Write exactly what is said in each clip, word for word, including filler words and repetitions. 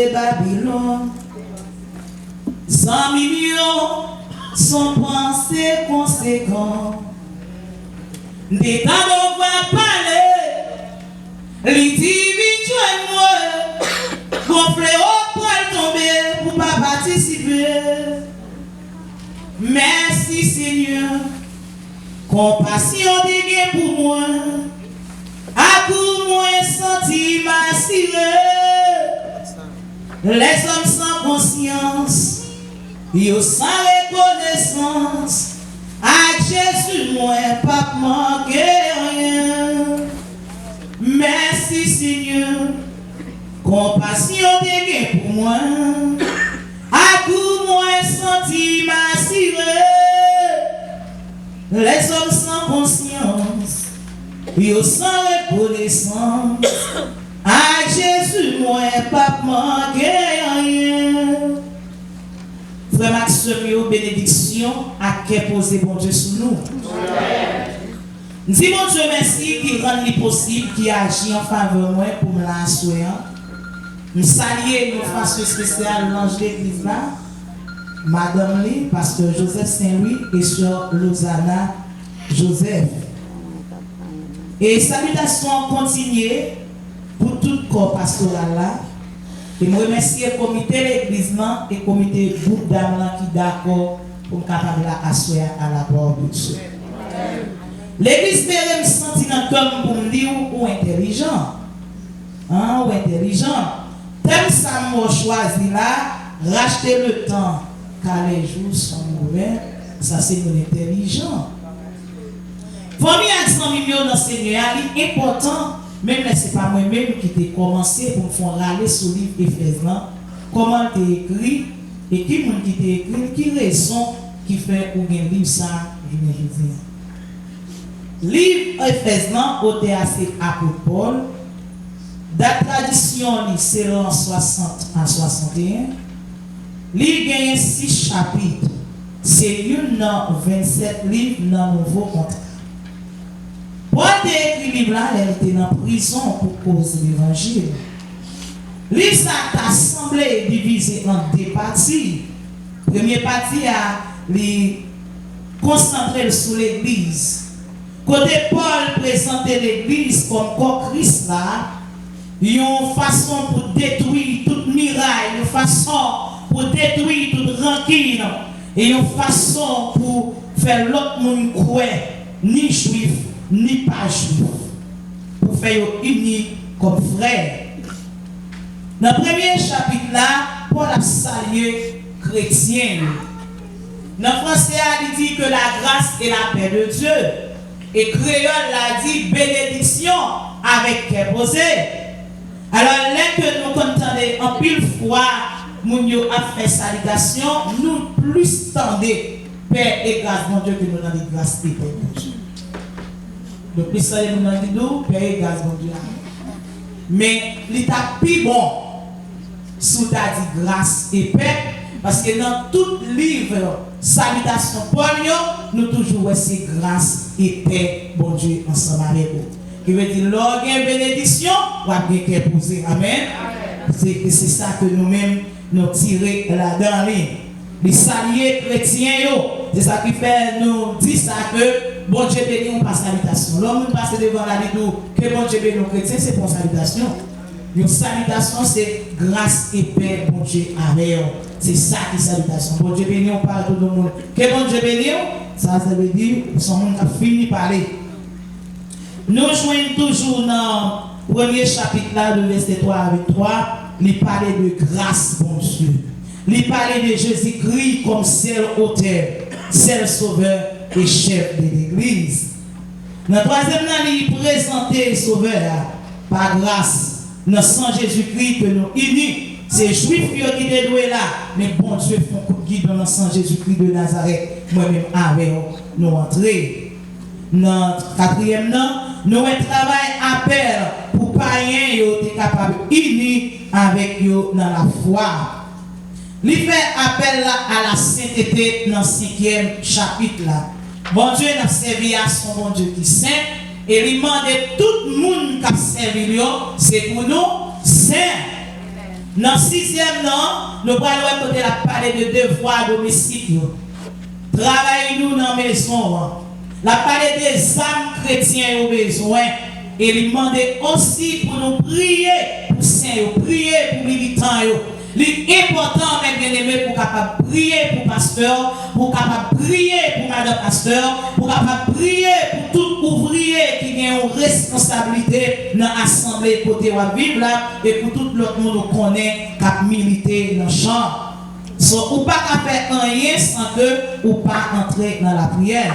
Babilòn. Zanmi m yo, son panse konsekan. M te tande yon vwa pale, li di, "Vin jwenn mwen." Gon flewo pral tonbe pou pa patisipe. Mèsi, Senyè. Konpasyon te gen pou mwen. Akou mwen santi m asire. Lèzòm san konsyans, yo san rekonesans. Ak Jezi, mwen p ap manke anyen. Mèsi, Senyè. Konpasyon te gen pou mwen. Akou mwen santi m asire. Lèzòm san konsyans, yo san rekonesans. Ak Jezi, mwen p ap manke anyen. Frè m ak sè m yo, benediksyon ak kè poze Bondye sou nou. M di Bondye mèsi ki rann li posib, ki aji an favè mwen pou m la aswè an. M salye yon fason espesyal lanje legliz la, madanm li, pastè Joseph Saint Louis e sè Lozana Joseph. E salitasyon an kontinye pou tout kò pastoral la. E m remèsye komite legliz lan e komite gwoup dam lan ki dakò pou m kapab la aswè a, à la gloire de Dieu. Legliz Bere, m santi nan kè m pou m di w, ou entèlijan. An, ou entèlijan. Tèm sa m wè w chwazi la, racheter le temps, car les jours sont mauvais. Sa se moun entèlijan. Fanmi ak zanmi m yo nan Senyè a, li enpòtan, menm lè se pa mwen menm ki te kòmanse pou m fè yon rale sou liv Efèz lan, kòman l te ekri, e ki moun ki te ekri l, ki rezon ki fè ou gen liv sa a jounen jodi a. Liv Efèz lan, otè a se apot Pòl. Dat tradisyon li se lan swasant a swasanteyen. Li genyen sis chapit. Se youn nan vennsèt liv nan Nouvo Kontra. Pòl te ekri liv la lè li te nan prizon pou koz levanjil. Liv sa a ta sanble divize an de pati. Premye pati a, li konsantre l sou legliz, kote Pòl prezante legliz kòm kò Kris la, yon fason pou detwi tout miray, yon fason pou detwi tout rankin, e yon fason pou fè lòt moun kwè, ni jwif, ni pa jwif, pou fè yo ini kòm frè. Nan premye chapit la, Pòl ap salye kretyen yo. Nan franse a, li di que la grâce et la paix de Dieu. E kreyòl la di benediksyon avèk kè poze. Alò, lè ke nou konn tande anpil fwa moun yo ap fè salitasyon, nou plis tande pè e gras Bondye ke nou tande gras e pè Bondye. Donk, plis tande moun nan ki di w pè e gras Bondye a. Men, li t ap pi bon si w ta di gras e pè, paske nan tout liv salitasyon Pòl yo, nou toujou wè se gras e pè Bondye ansanm avèk ou. Ki vle di, lè w gen benediksyon, w ap gen kè poze. Amèn. Se, se sa ke nou menm, nou tire ladan li. Li salye kretyen yo. Se sa ki fè nou di sa ke Bondye beni w pa salitasyon. Lè yon moun pase devan la, li di w ke Bondye beni w, kretyen, se pa yon salitasyon. Yon salitasyon se gras e pè Bondye avè w. Se sa ki salitasyon. Bondye beni w pa tout moun. Ke Bondye beni w, sa, sa vle di ou se yon moun k ap fini pale. Nou jwenn toujou nan premye chapit la, de vèsè twa a venntwa, li pale de gras Bondye. Li pale de Jezikri kòm sèl otè, sèl sovè e chèf de legliz. Nan twazyèm nan, li prezante Sovè a pa gras, nan san Jezikri ke nou ini. Se Jwif yo ki te dwe la, men Bondye fè yon kout gidon nan san Jezikri de Nazarèt, mwen menm avè w, nou antre. Nan katriyèm nan, nou wè travay apèl pou payen yo te kapab ini avèk yo nan lafwa. Li fè apèl la a la sentete nan senkyèm chapit la. Bondye n ap sèvi a se yon Bondye ki sen, e li mande tout moun k ap sèvi l yo, se pou nou sen. Nan sizyèm nan, nou pral wè kote l ap pale de devwa domestik yo. Travay nou nan mezon an. L ap pale de zam kretyen yo bezwen. E li mande osi pou nou priye pou sen yo, priye pou militan yo. Li enpòtan, mè byeneme, pou w kapab priye pou pastè w, pou w kapab priye pou madanm pastè w, pou w kapab priye pou tout ouvriye ki gen yon responsablite nan asanble kote w ap viv la, e pou tout lòt moun ou konnen k ap milite nan chan. So, ou pa ka fè anyen san ke ou pa antre nan lapriyè.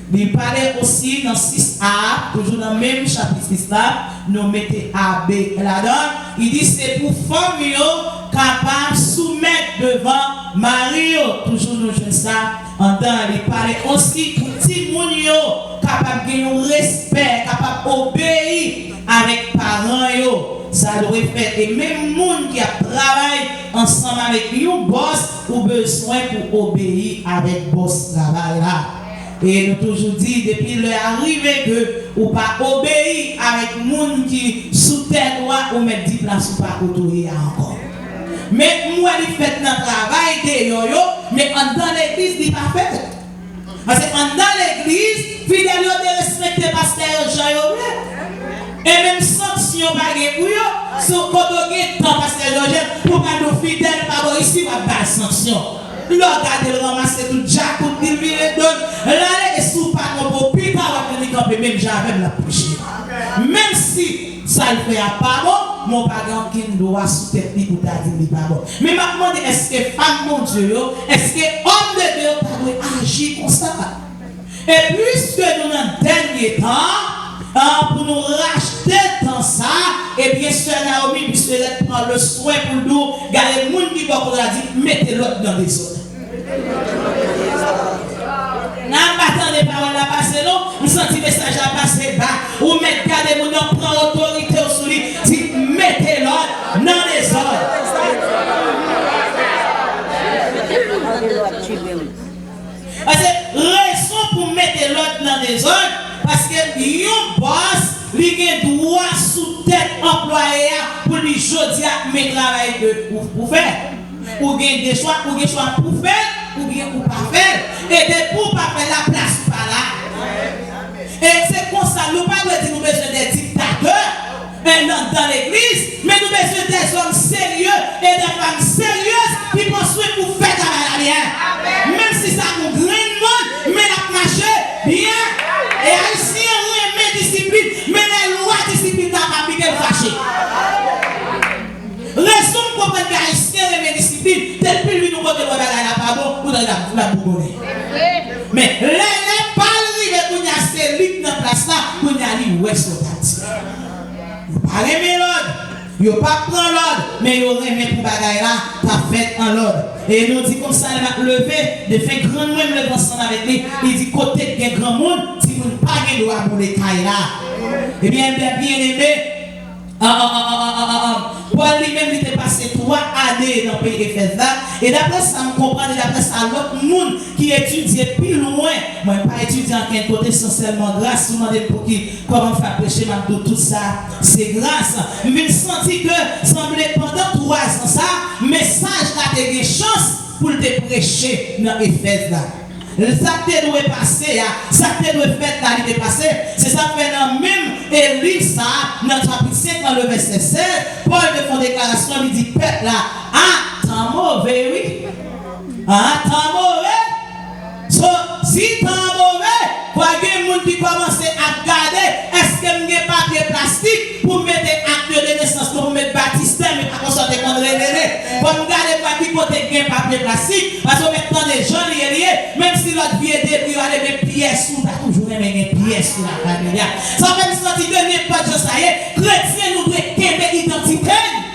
Li pale osi nan sis a, toujou nan menm chapit sis la, nou mete a b ladan l. Li di se pou fanm yo kapab soumèt devan mari yo. Toujou nou jwenn sa andan. Li pale osi pou timoun yo kapab gen yon respè, kapab obeyi avèk paran yo. Sa dwe fèt. E menm moun ki ap travay ansanm avèk yon bòs, ou bezwen pou obeyi avèk bòs travay la. E nou toujou di, depi lè a rive ke ou pa obeyi avèk moun ki sou tèt ou a, ou mèt di plas ou pa kote w ye a ankò. Men m wè li fèt nan travay deyò yo, men anndan legliz li pa fèt. Paske anndan legliz, fidèl yo derespekte pastè yo jan yo vle. E menm sanksyon pa gen pou yo. Si w kote w gen tan pastè Jòjèt, pou w pa di w fidèl pa bò isi, w ap ba l sanksyon. Lè w gade l ranmase tout djakout li, l vire do l, l ale, e si w pa twonpe w, pita w ap jwenn li kanpe menm jan avè m, l ap preche. Menm si sa l fè a pa bon, men w pa gen okenn dwa sou tèt li pou w ta di l li pa bon. Men m ap mande, èske fanm Bondye yo, èske òm de Dye yo ta dwe aji konsa? E piske nou nan dènye tan, an, pou nou rachte tan sa, ebyen, sè Naomi, misye rèd pran le swen pou l di w, gade moun ki bò kote w la, di, mete lòd nan dezòd. Nan pa tande pawòl la pase non, m santi mesaj la pase ba. Ou mèt gade moun nan pran otorite w sou li, di mete lòd nan dezòd. Paske rezon pou mete lòd nan dezòd, paske yon bòs, li gen dwa sou tèt anplwaye a pou li jodi a men travay ke ou, ou fè. Ou gen de chwa, ou gen chwa pou fè l, oubyen ou pa fè l. E depi w pa fè l, la plas ou pa la. E se konsa, nou pa dwe di nou bezwen de diktatè, e, nan, nan legliz, men nou bezwen de zòm serye e de fanm seryez ki pran swen pou fè travay la byen. Menm si sa gon grenn moun, men l ap mache byen. E Ayisyen renmen disiplin, men lè lwa disiplin nan ap aplike, l fache. Rezon m konprann ke Ayisyen renmen disiplin, depi l vin yon kote l wè bagay la pa bon, ou tande l ap, l ap bougonnen. Men, lè, lè pa l rive, kounye a se li k nan plas la, kounye a li wè sa w t ap di. Yo pa renmen lòd, yo pa pran lòd, men yo renmen pou bagay la ta fèt an lòd. E nou di konsa, lè m ap leve, defen grann mwen, m leve ansanm avèk li, li di, kote k gen granmoun, timoun pa gen dwa boule kay la. Ebyen, byeneme, An, an, an, an, an, an, an. Pòl li menm, li te pase twa ane nan peyi Efèz la. E daprè sa m konprann, e daprè sa lòt moun ki etidye pi lwen, mwen pa etidye ankenn kote, se sèlman gras, si w mande m pou ki, kòman m fè ap preche, m ap di w tout sa, se gras. M vin santi ke sanble pandan twa zan sa, mesaj la te gen chans pou l te preche nan Efèz la. Sa k te dwe pase a, sa k te dwe fèt la, li te pase. Se sa k fè nan menm, e, liv sa a, nan chapit senk lan, le vèsè sèz, Pòl te fè yon deklarasyon, li di pèp la, a, tan move, wi. A, tan move. So, si tan move, fò gen moun ki kòmanse ap gade, èske m gen papye plastik pou m mete akte de nesans, pou m mete batistè, men pa konsa te konn rele. Fò m gade m wè ki kote k gen papye plastik, paske w mèt tande jan li ye, li ye, menm si lòt vye debri yo ale, men pyès ou ta toujou renmen gen pyès ou lakay ou a. Sa fè m santi ke nenpòt jan sa ye, kretyen nou dwe kenbe idantite n.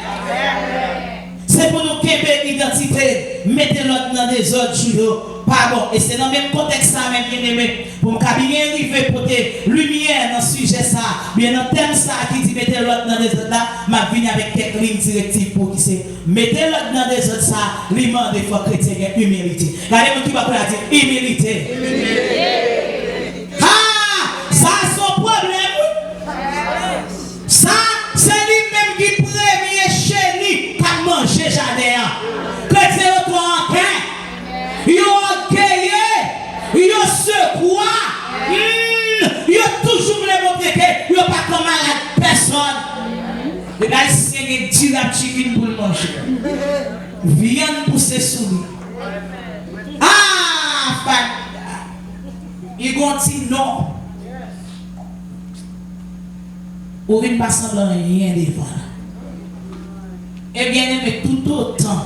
Se pou nou kenbe idantite n, mete lòd nan dezòd jou yo pa bon. E se nan menm kontèks sa, mè byeneme, pou m ka byen rive pote limyè nan sijè sa, byen nan tèm sa ki di mete lòd nan dezòd la, m ap vini avèk kèk liy direktiv pou ki se mete lòd nan dezòd sa, li mande fò kretyen gen imilite. Gade moun ki bò kote l la, di imilite. Ha! Sa se yon pwoblèm, wi. Sa, se li menm ki premye cheni k ap rete, yo pa ka malad pèsòn. Depi Ayisyen gen dirab chicken pou l manje. Vyann pouse sou li. Ah, fada. Li gon ti non. Ou vin pa sanble anyen devan l. E byeneme, toutotan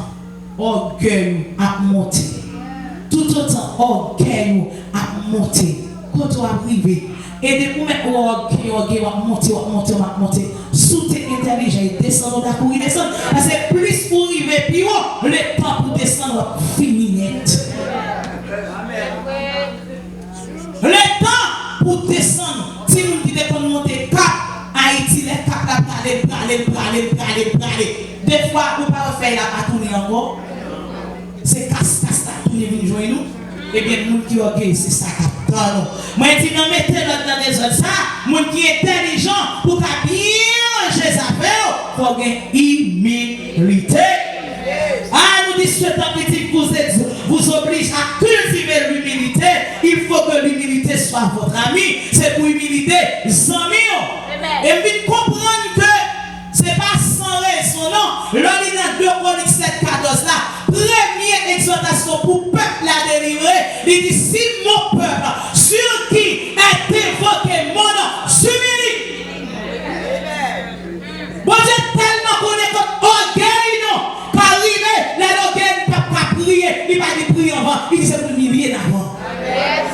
ògèy ou ap monte, toutotan ògèy ou ap monte, kote w ap rive? E depi w mèt wè ògèy, ògèy w ap monte, w ap monte, w ap monte, si w te entèlijan, e desann ou ta kouri desann. Paske plis ou rive pi wo, letan pou desann w ap fini nèt. Letan pou desann, timoun ki te konn monte kap Ayiti, lè kap la prale, l prale, l prale, l prale, l prale. Defwa, ou pa wè fèy la pa tounen ankò. Se kas kas la tounen vin jwenn ou. Ebyen, moun ki ògeye, se sa k ap tann ou. Mwen di, nan mete lòd nan dezòd sa, moun ki entèlijan, pou w ka byen ranje zafè w, fò w gen imilite. Ah, nous dit, ce temps critique vous, ex- vous oblige à cultiver l'humilité. Il faut que l'humilité soit votre ami. Se pou imilite zanmi w. E m vin konprann ke se pa san rezon non. Lè w li nan de Kwonik sèt katòz la, premye egzòtasyon pou pèp la delivre, li di, si mon peuple, sur qui est invoqué mon nom, s'humilie. Bondye tèlman konnen kot ògèy nou ka rive, lè ògèy nou p ap ka priye, li pa di priye anvan, li di se pou l imilye n avan.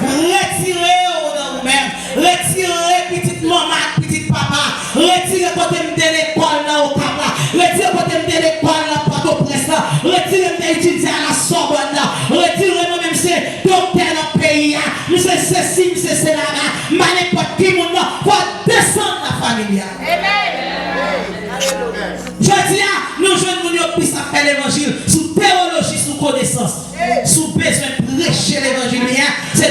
Retire w nan ou menm. Retire pitit manman ak pitit papa. Retire kote m te lekòl nan Okap la. Retire kote m te lekòl nan Pòtoprens la. Retire m te etidye a la Sorbonne la. Retire mwen menm se doktè nan peyi a. M se sesi, m se sela la. M pa nenpòt ki moun non. Fò desann la familya. Jodi a, nou jwenn moun yo plis ap fè levanjil sou teyoloji, sou konesans. Si w bezwen preche levanjil li a, se